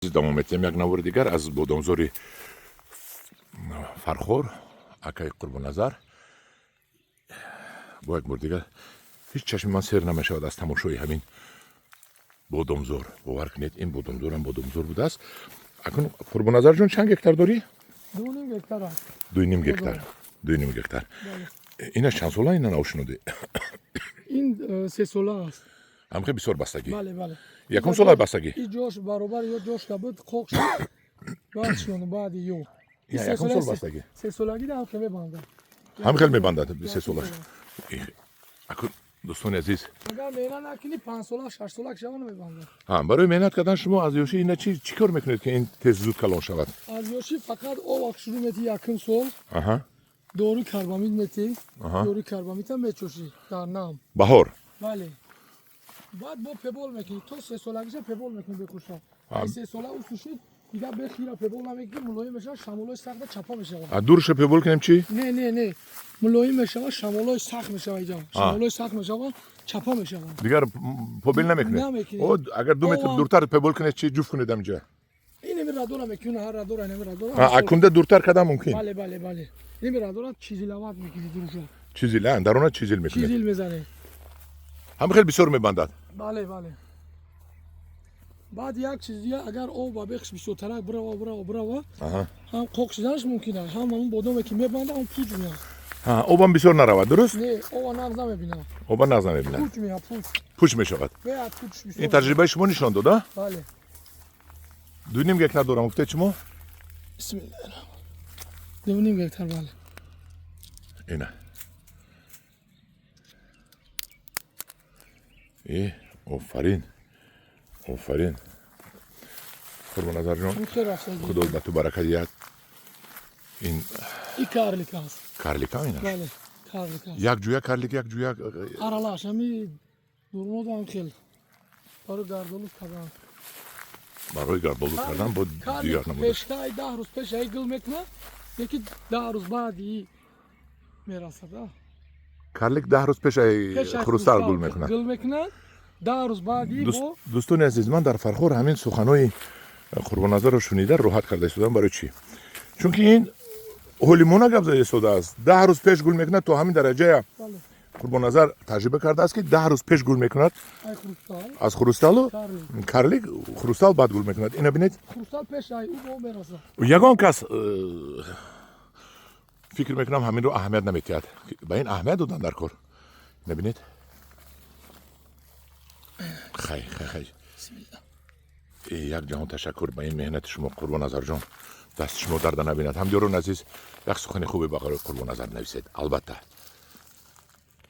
Давом метиҳем, як навори дигар аз бодомзори Фархор, акаи Қурбонназар. Бо як бор дигар ҳеҷ чашми ман сер намешавад аз тамошои ҳамин бодомзор. Бовар кунед, ин бодомзорам бодомзор будааст. Акун, Қурбонназарҷон, чанд гектар дорӣ? 2.5 гектар аст. 2.5 гектар, 2.5 гектар. Ина чанд сола ина навшунуди? Ин 3 сола аст. Ҳамхе бисёр бастагӣ? Бале. Якум сола бастагӣ? И ҷош баробар ё ҷошка буд, қоқ шуд, баъд шуд, баъди ё. Якум сол бастагӣ? 3 солагӣ да ҳам хел мебандад. Ҳам хел мебандад 3 солаш. Акун, дӯстони азиз, Агар меҳнат накунӣ, 5 сола, 6 сола шава, намебандад. Барои меҳнат кардан шумо аз ёшӣ ина чӣ кор мекунед, ки ин тез зуд калон шавад? Аз ёшӣ фақат об шурӯъ метӣ якум сол, дору карбамид метӣ, дору карбамидам мечошӣ дар нам. Баҳор? Бале. Баъд бо пебол мекунӣ, то 3 солагиша пебол мекунӣ бехуша. 3 сола усушид, дигар бехира пебол намекунӣ, мулоим мешавад, шамолои сахта чапа мешавад. Дуруша пебол кунем чӣ? Не, мулоим мешавад, шамолои сахт мешавад, иҷа шамолои сахт мешавад, чапа мешавад. Дигар пебол намекунед? Намекунед. Агар 2 метр дуртар пебол кунед чӣ, ҷуфт кунед амҷа? Инеми радора мекунӣ, ҳар радора, инеми радора. Акунда дуртар кардам мумкин? Бале, инеми радора чизилават мекунӣ дуруша. Чизил, дарона чизил мекунед? Чизил мезанед. Ҳам хел бисёр мебандад? Бале. Баъд як чиз дига, агар об ба бехш бисёртарак бирава, бирава, бирава, ҳам қоқ шиданаш мумкин аст, ҳам ҳамун бодоме ки мебанда, ҳам пуч меяд. Обам бисёр наравад, дуруст? Не, оба нағз намебинад. Оба нағз намебинад. Пуч меяд, пуч. Пуч мешавад. Беяд пуч бисёр. Ин таҷрибаи шумо нишон дод, а? Бале. 2.5 гектар дорам, гуфтед шумо? Бисмилла, 2.5 гектар, бале. Ина офарин, офарин, Қурбонназарҷон, худо ба ту баракат диҳад. Ин И карлик аст. Карлика инаш? Бале, карлик аст. Як ҷӯя карлик, як ҷӯя? Аралаш, ҳами дурмодам хел барои гардолуд кардан. Барои гардолуд кардан бо дигар намуда. Пештаи 10 рӯз пеш ай гул мекунад, яки 10 рӯз баъди мерасад. Карлик 10 рӯз пеш ай хрустал гул мекунад? Гул мекунад, 10 рӯз баъди. Дӯстони азиз, ман дар Фархор ҳамин суханои Қурбонназарро шунида роҳат карда истодам. Барои чӣ? Чунки ин ҳолимона гап зада истодааст. 10 рӯз пеш гул мекунад, то ҳамин дараҷая Қурбонназар таҷриба кардааст, ки 10 рӯз пеш гул мекунад аз хрусталу карлик, хрустал баъд гул мекунад. Ина бинед, ягон кас фикр мекунам, ҳаминро аҳамият наметиҳад. Ба ин аҳамият додан дар кор. Ина бинед. Хай, хай, хай, як ҷаҳон ташаккур ба ин меҳнати шумо, Қурбонназарҷон, дасти шумо дарда набинад. Ҳамдиёрони азиз, як сухани хубе ба қарори Қурбонназар нависед, албатта.